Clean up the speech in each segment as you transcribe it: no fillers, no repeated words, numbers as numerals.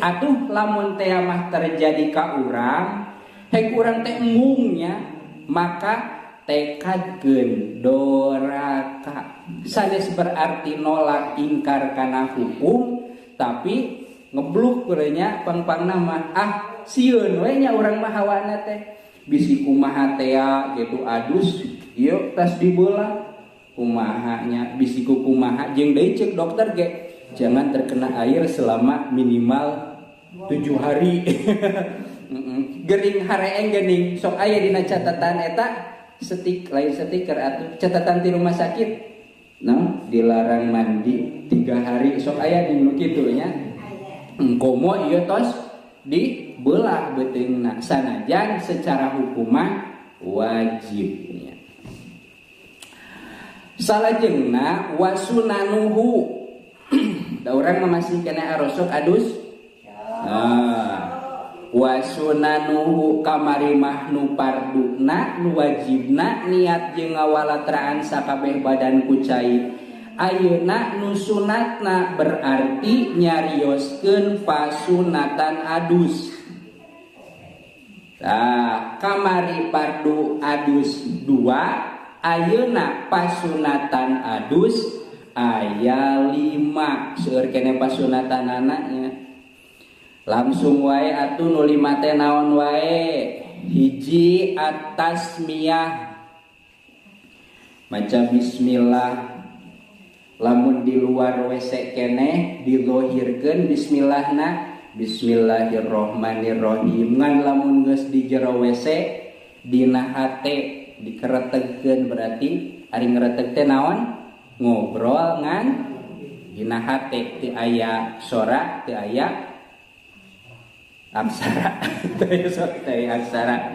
Atuh lamun teh mah terjadi ka urang, hek urang teh embungnya, maka tekadkeun doraka. Sanes berarti nolak ingkar kana hukum, tapi ngebluk nya pangpangna mah ah sieun we nya urang mah hawana teh. Bisi kumaha tea gitu adus ieu tas dibelah kumaha nya bisi ku kumaha jeung deui ceuk dokter ge jangan terkena air selama minimal 7 hari. Gering hareeng geuning sok aya dina catatan eta setik lain stiker atuh catatan di rumah sakit no, dilarang mandi 3 hari sok aya di nu kitu nya. Komo ieu tos dibelah beuteungna sanajan secara hukumah wajibnya. Salajengna wasunanuhu. Da urang mah masih kena arosok adus. Nah, wasunanuhu kamari mah nu parduna nu wajibna niat jeung ngawalatraan sakabeh badan ku cai. Ayeuna nu sunatna berarti nyarioskeun pasunatan adus. Tah, kamari pardu adus 2, ayeuna pasunatan adus aya 5. Seueur keneh pasunatanana nya. Langsung wae atuh nu 5 teh naon wae? Hiji at-tasmiyah. Maca bismillah. Lamun di luar WC keneh dizohirkeun bismillahna bismillahirrohmanirrohim. Ngan lamun geus di jero WC dina hate dikeretegkeun berarti ari ngereteg teh naon? Ngobrol ngan dina hate teu aya sora, teu aya aksara. Teu aya sora, teu aya aksara.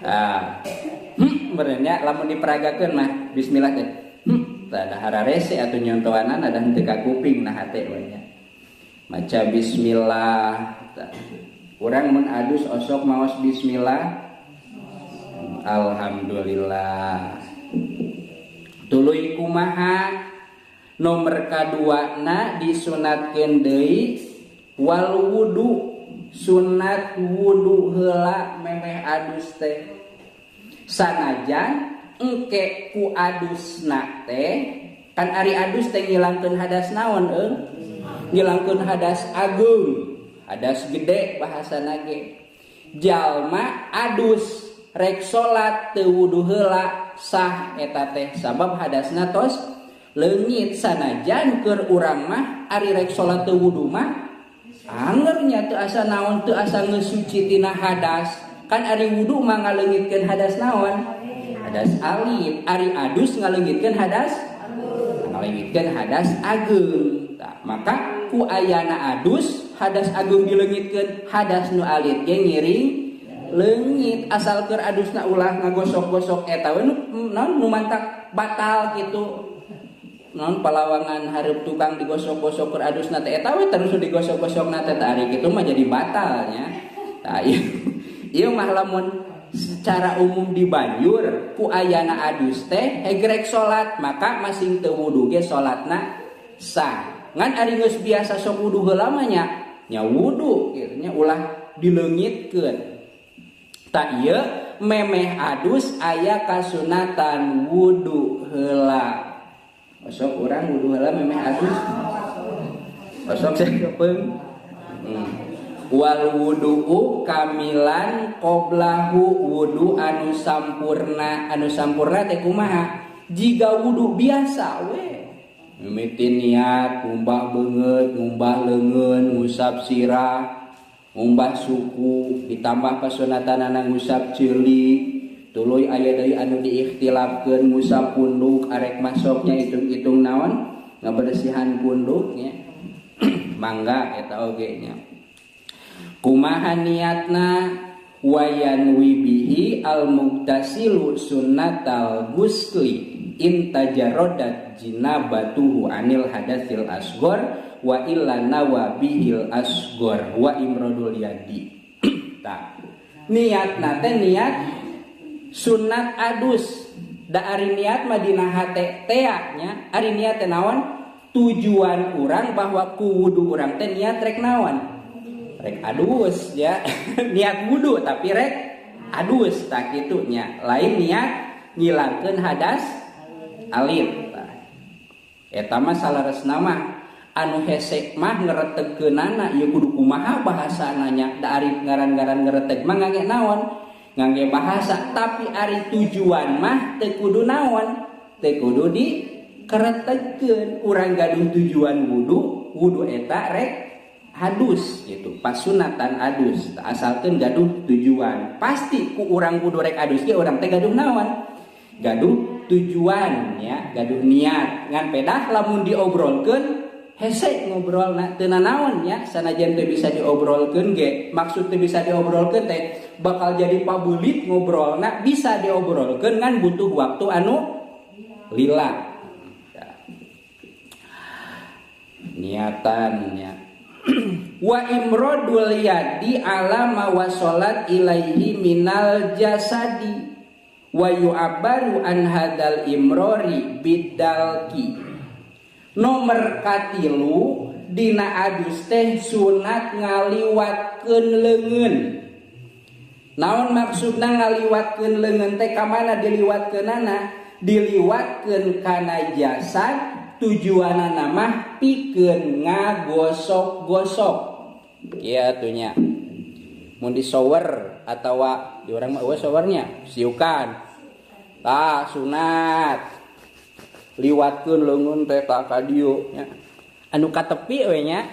Ah. Benernya lamun diperagakeun mah bismillah teh. Ada hararese atau nyontoanan ada henteu ka kuping nah hate we nya. Maca bismillah. Urang mun adus osok maos bismillah. Alhamdulillah. Tuluy kumaha? Nomor kaduana disunatkeun deui wal wudu. Sunat wudu heula memeh adus teh. Sanajan engke ku adusna teh kan ari adus teh ngilangkeun hadas naon euy? Ngilangkeun hadas agung, hadas gede bahasana ge. Jalma adus rek salat teu wudu heula sah eta teh sabab hadasna tos leungit. Sanajan keur urang mah ari rek salat teu wudu mah anger nya teu asa naon, teu asa geus suci tina hadas. Kan ari wudu mah ngaleungitkeun hadas naon? Hadas alit. Ari adus ngaleungitkeun hadas ngaleungitkeun hadas ageung. Tah, maka ku ayana adus hadas ageung dileungitkeun, hadas nu alit ge ngiring leungit. Asal keur adusna ulah ngagosok-gosok eta we nu naon nu mantak batal kitu. Naon palawangan hareup tukang digosok-gosok keur adusna teh eta we terus digosok-gosokna teh ari kitu mah jadi batalnya. Tah ieu mah lamun secara umum dibanjur ku ayana adus teh hegrek salat maka masing teu wudu ge salatna sah. Ngan ari geus biasa sok wudu heula mah nya nya wudu kitu nya ulah dileungitkeun. Tah ieu memeh adus aya kasunatan wudu heula. Osok urang wudu heula memeh adus. Osok sakepeung. Wal wudu'u kamilan qoblahu wudu anu sampurna. Anu sampurna teh kumaha? Jiga wudu biasa we. Mimiti niat ngumbah beungeut, ngumbah leungeun, ngusap sirah, ngumbah suku, ditambah pasunatanana ngusap ceuli. Tuluy aya deui anu diikhtilafkeun ngusap punduk arek masoknya hitung-hitung naon? Ngabersihan punduknya. Mangga eta oge nya. Kumaha niatna? Wayan wibihi al-mugtasilu sunnatal gusli intajarodat jinabatuhu anil hadatsil asgor wa illa nawa bihil asgor wa imrodul yadi. Tah, niatna teh niat sunat adus. Da ari niat mah dina hate tea nya, ari niat teh naon? Tujuan urang bahwa ku wudu urang teh niat rek naon? Rek adus ya. Niat wudu tapi rek adus tak kitu nya. Lain niat ngilangkeun hadas alit. Eta mah salaresna mah anu hese mah ngeretegkeunana ieu kudu kumaha bahasana nya da ari ngaran-ngaran ngereteg mah ngangge naon? Ngangge bahasa tapi ari tujuan mah teu kudu naon? Teu kudu di keretegkeun. Urang gaduh tujuan wudu, wudu eta rek adus gitu, pasunatan adus, asalkeun gaduh tujuan. Pasti ku urang wudu rek adus ge urang teh gaduh naon? Gaduh tujuan ya, gaduh niat. Ngan pedah lamun diobrolkeun hese ngobrolna teu nanaon nya, sanajan teu bisa diobrolkeun ge, maksud teu bisa diobrolkeun teh bakal jadi pabulit ngobrolna, bisa diobrolkeun ngan butuh waktu anu lila. Niatannya wa imrodul yadi ala ma wasolat ilaihi minal jasadi wa yu'abbaru an hadal imrori bidalki. Nomor katilu dina adus teh sunat ngaliwatkeun leungeun. Naon maksudna ngaliwatkeun leungeun teh ka mana diliwatkeunana? Diliwatkeun kana jasad, tujuanana mah pikeun ngagosok-gosok. Kieu atuh nya. Mun di shower atawa di urang mah eueuh showernya, siukan. Tah sunat. Liwatkeun leungeun teh ka dieu nya. Anu katepi we nya.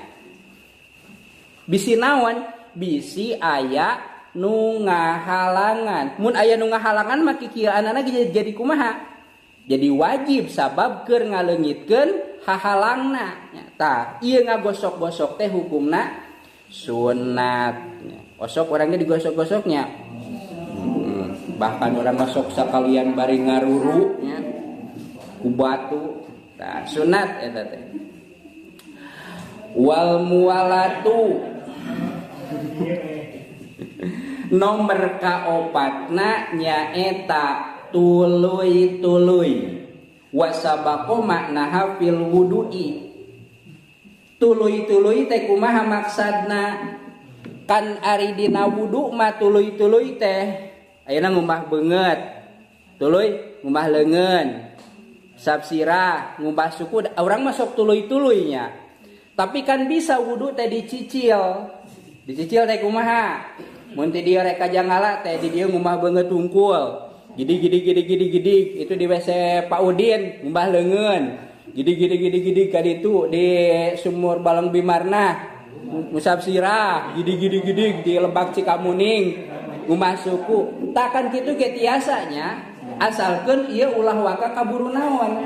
Bisi naon? Bisi aya nu ngahalangan. Mun aya nu ngahalangan mah kikieuanana jadi kumaha? Jadi wajib sabab keur ngaleungitkeun hahalangna. Tah, ieu ngagosok-gosok teh hukumna sunat. Osok orangnya digosok-gosoknya. Bahkan orang masuk sakalian bari ngaruru nya ku batu. Tah, sunat eta teh. Wal muwalatu. Nomor kaopatna nyaeta tuluy-tuluy. Wasabaqo maknaha fil wudu'i. Tuluy-tuluy teh kumaha maksadna? Kan ari dina wudu mah tuluy-tuluy teh ayeuna ngumbah beungeut, tuluy ngumbah leungeun, sap sirah, ngumbah suku, urang mah sok tuluy-tuluy nya. Tapi kan bisa wudu teh dicicil. Dicicil teh kumaha? Mun ti dieu rek ka Jangala teh di dieu ngumbah beungeut tungkul. Gidi gidi gidi gidi gidi itu di WC Pak Udin ngumbah leungeun. Gidi gidi gidi gidi ka ditu di sumur Balong Bimarna ngusap sirah, gidi gidi gidi di Lebak Cikamuning ngumbah suku. Takkan kitu ge tiasanya asalkeun ieu ulah waka kaburu naon?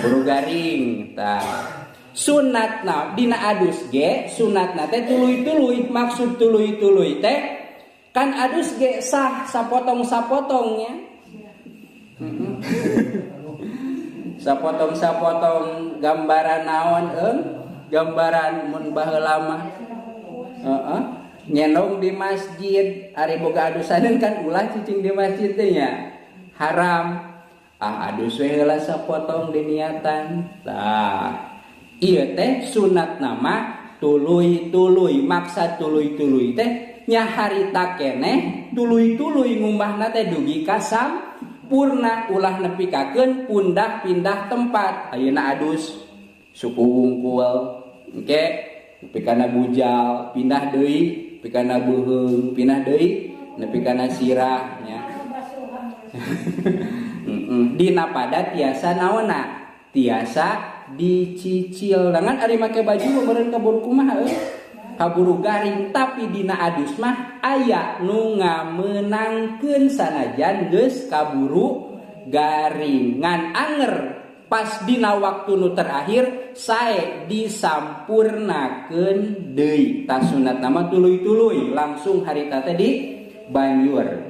Buru garing. Tah sunatna dina adus ge sunatna teh tuluy-tuluy. Maksud tuluy-tuluy teh kan adus ge sah sapotong-sapotongnya. Sapotong-sapotong gambaran naon gambaran mun baheula mah. Heeh. Nyenong di masjid, ari boga adusaneun kan ulah cicing di masjid teh nya. Haram. Ah adus we heula sapotong diniatan. Tah, ieu teh sunat nama tuluy-tuluy. Maksad tuluy-tuluy teh nya harita keneh tuluy-tuluy ngumbahna teh dugi ka sampurna, ulah nepikakeun pundah pindah tempat. Ayeuna adus suku wungkul engke nepi kana bujal, pindah deui nepi kana beuheung, pindah deui nepi kana sirah nya. Dina pada tiasa naonna? Tiasa dicicil. Dengan ari make baju meureun kaburu kumaha euy? Kaburu garing. Tapi dina adus mah aya nu ngamenangkeun sanajan geus kaburu garing. Ngan anger pas dina waktu nu terakhir sae disampurnakeun deui. Tah sunat nama tuluy-tuluy langsung harita teh di banjur.